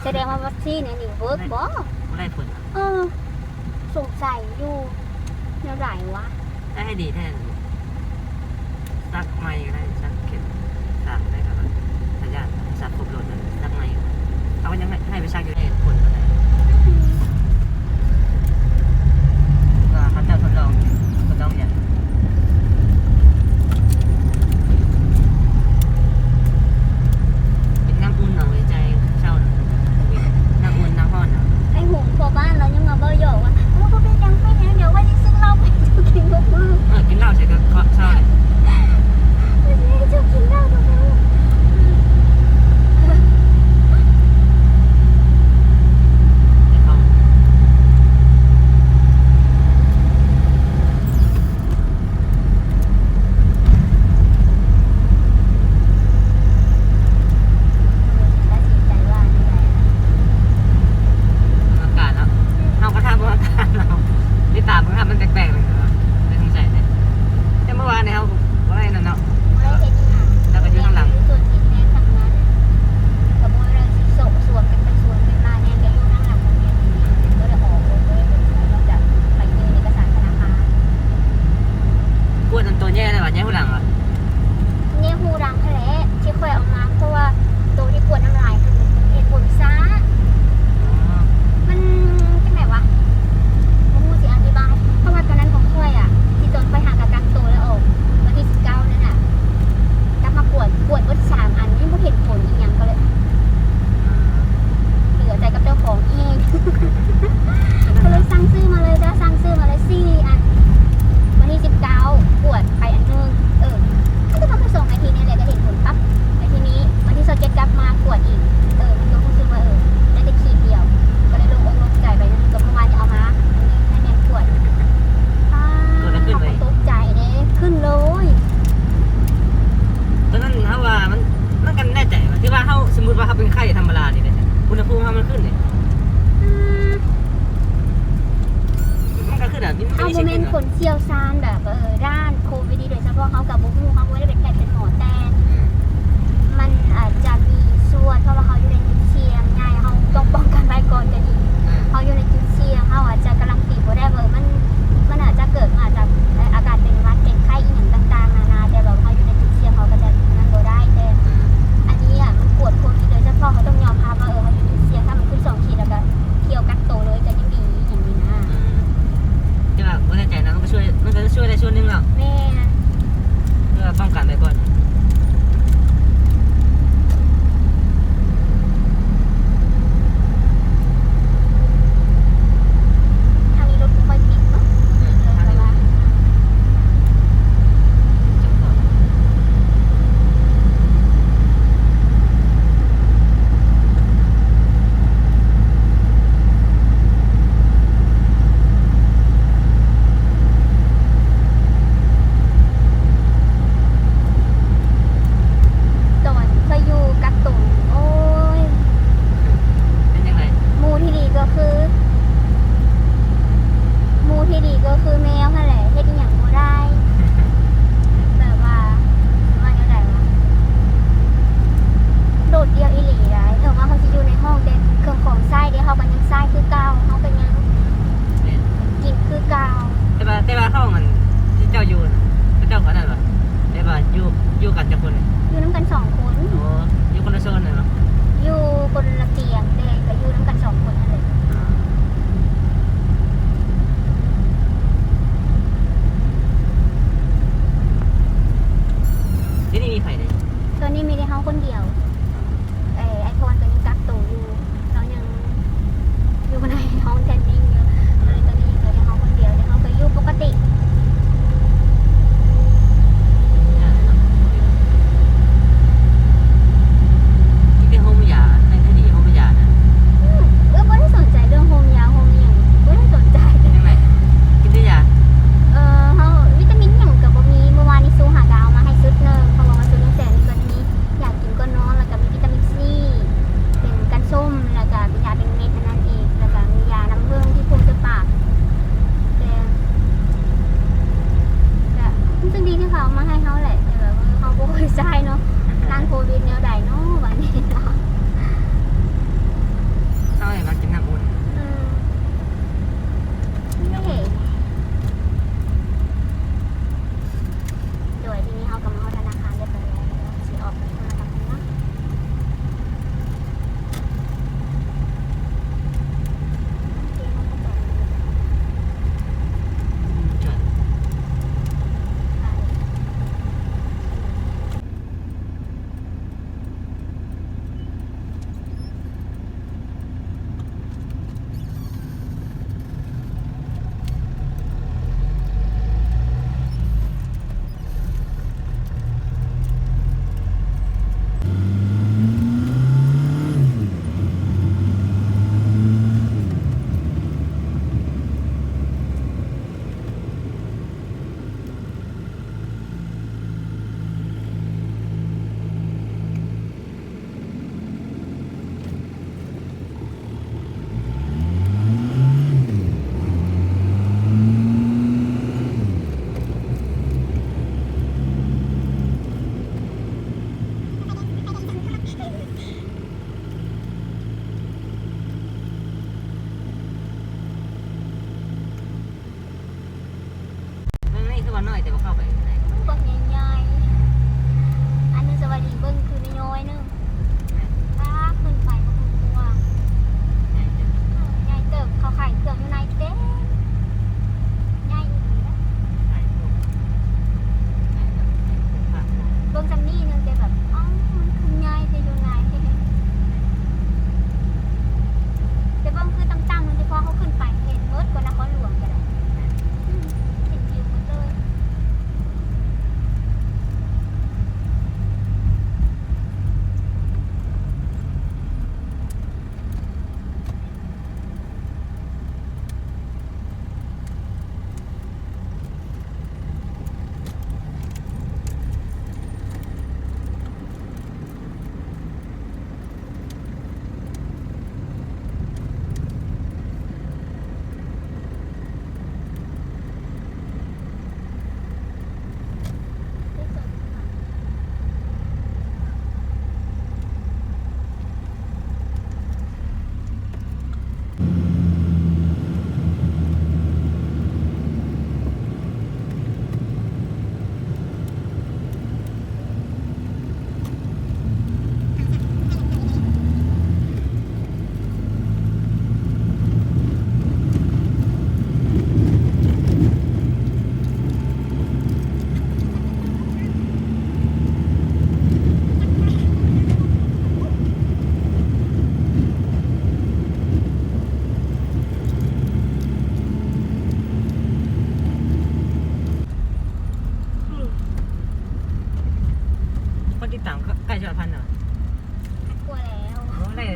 ສະແດງວ່າວັກຊີນອັນນີ້ເວີກບໍ່? ບໍ່ໄດ້ຜົນ. ເອີ ສົງໄສຢູ່ ແນວໃດວະ? ໄດ້ໃຫ້ດີແທ້. ຊັກໃໝ່ກໍໄດ້ ຊັກເຂັມສາມກໍໄດ້ ຄັນວ່າ ຖ້າຢ້ານຊັກຄົບລົດນະ ຊັກໃໝ່. ເອົາ ຍັງໃຫ້ ໃຫ້ໄປຊັກຢູ່ໃນຂົນກໍໄດ້. ວ່າເຂົາເຈົ້າທົດລອງ ທົດລອງຫຍັງ? ເປັນນ້ຳອຸ່ນເອົາໄວ້ໃຈເຊົ້ານະ. ນ້ຳອຸ່ນ ນ້ຳຮ້ອນນະ. ໄອ້ຫຸງພໍ່ບ້ານລາວຍັງມາເວົ້າຫຍອກວ່າ ໂອ້ ບໍ່ເປັນຫຍັງ ເປັນຫຍັງ ດຽວວ່າຊິຊື້ເຫຼົ້າໄປສູ່ກິນທຸກມື້. ເອີ ກິນເຫຼົ້າໃສ່ກໍເຊົ້າແຫຼະ. ເຈົ້າກິນເຫຼົ້າທຸກມື້.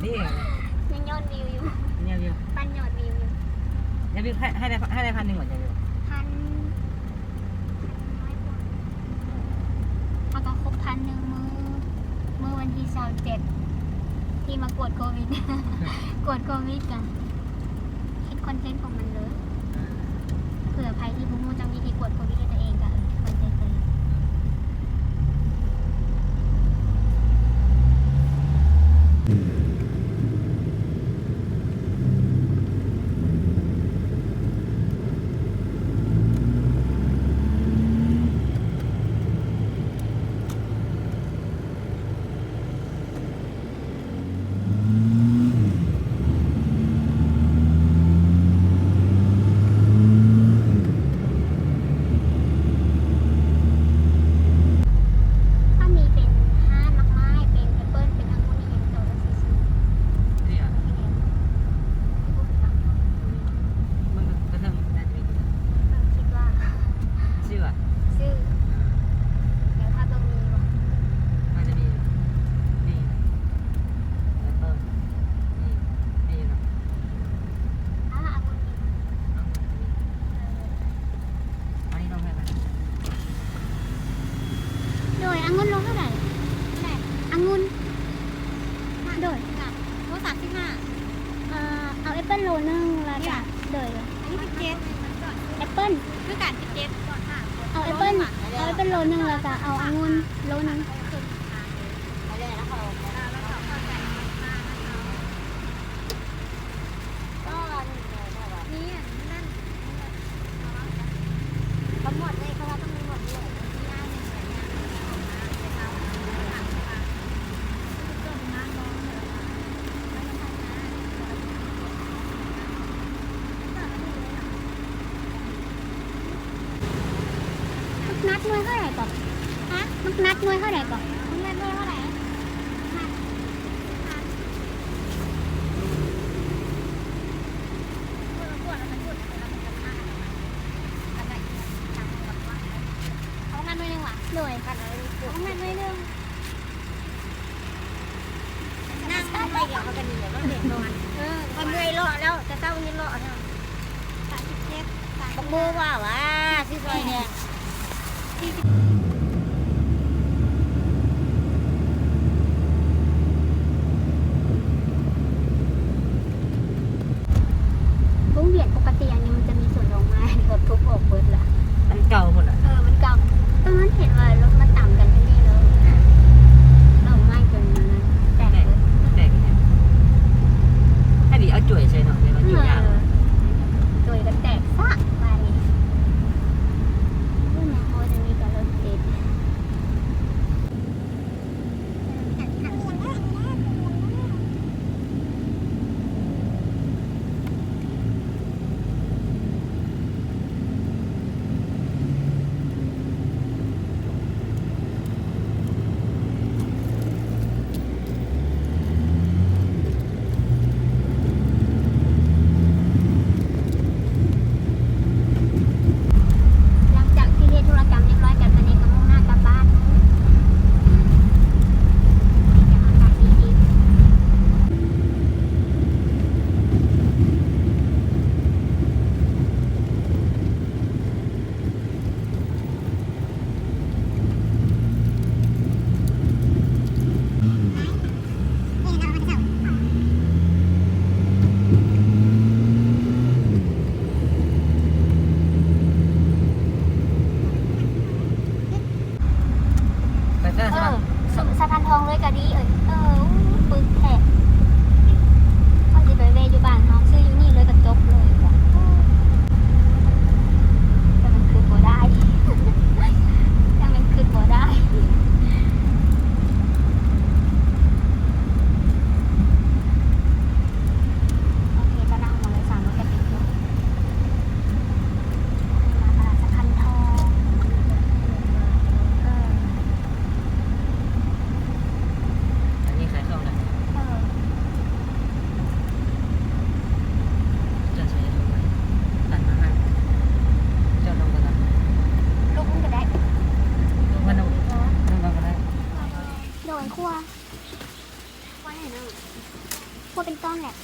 ນີ້ ຍັງຍອດວິວຢູ່ ຍອດວິວ ປັ່ນຍອດວິວຢູ່ ຍອດວິວໃຫ້ ໃຫ້ໄດ້ ໃຫ້ໄດ້ພັນໜຶ່ງບໍ່ ຍອດວິວ ພັນ ເຮົາກໍຄົບພັນໜຶ່ງມື້ ມື້ວັນທີຊາວເຈັດ ທີ່ມາກວດໂຄວິດ ກວດໂຄວິດກະເຮັດຄອນເທັນຂອງມັນເລີຍ ເພື່ອໃຜທີ່ບໍ່ຮູ້ຈັກວິທີກວດໂຄວິດດ້ວຍຕົວເອງກະເຮັດຄອນເທັນໄປເລີຍ. ຖ້າມີເປັນຮ້ານໝາກໄມ້ ເປັນແອັບເປິ້ນ ເປັນອະງຸ່ນ ອີ່ຫຍັງ ໂຕລະສີ່ສິບ ນີ້ຫວາ? ແມ່ນ ມັນກະເຖິງ ໜ້າຈະມີ ເອີ ຄິດວ່າ ຊື້ຫວາ? ຊື້ ແລ້ວຖ້າເບິ່ງມີບໍ່? ໜ້າຈະມີ ນີ້ ແອັບເປິ້ນ ນີ້ ນີ້ເນາະ ອາ ອະງຸ່ນມີ ອະງຸ່ນມີ ເອີ ອັນນີ້ລົງເທົ່າໃດ? ໂດຍ ອະງຸ່ນໂລເທົ່າໃດ? ອະງຸ່ນ ໂດຍ ໂລສາມສິບຫ້າ ເອີ ເອົາແອັບເປິ້ນໂລໜຶ່ງ ແລ້ວກະ ໂດຍ ອັນນີ້ສິບເຈັດ ແອັບເປິ້ນ ຄືກັນ ສິບເຈັດ ເອົາແອັບເປິ້ນ ເອົາແອັບເປິ້ນໂລໜຶ່ງ ແລ້ວກະເອົາອະງຸ່ນໂລໜຶ່ງ. ໝາກນັດໜ່ວຍເທົ່າໃດເກາະ? ຮະ? ໝາກນັດໜ່ວຍເທົ່າໃດເກາະ? ໝາກນັດໜ່ວຍເທົ່າໃດ? ເອົາໝາກນັດໜ່ວຍໜຶ່ງຫວາ? ໂດຍ ເອົາໝາກນັດໜ່ວຍໜຶ່ງ. ນາງໄປດຽວເຂົາກະໜີແລ້ວ ເຂົາເດັກນອນ ເອີ ຂ້ອຍເມື່ອຍເລາະແລ້ວ ແຕ່ເຊົ້ານີ້ເລາະແລ້ວ ສາມສິບເຈັດ ບັກໂມວ່າຫວາ ຊື້ຊ່ອຍແດ່. ວົງວຽນປົກກະຕິອັນນີ້ມັນຈະມີສວນດອກໄມ້ ລົດທຸບອອກເບິດລະ ມັນເກົ່າພຸ້ນລະ ເອີ ມັນເກົ່າ ແຕ່ມັນເຫັນວ່າລົດມາຕຳກັນຢູ່ນີ້ເນາະ ດອກໄມ້ຈົນນັ້ນແຕກເບິດ ແຕກອີຫຍັງ ໃຫ້ດີເອົາຈວຍໃສ່ເນາະ ແຕ່ວ່າຈວຍຍາກ ເອີ ຈວຍກະແຕກຊະບາດນີ້ ໂອ້ ແມ່ນພໍຈະມີແຕ່ລົດ ບໍ່ເປັນຕ້ອງແຫຼະ.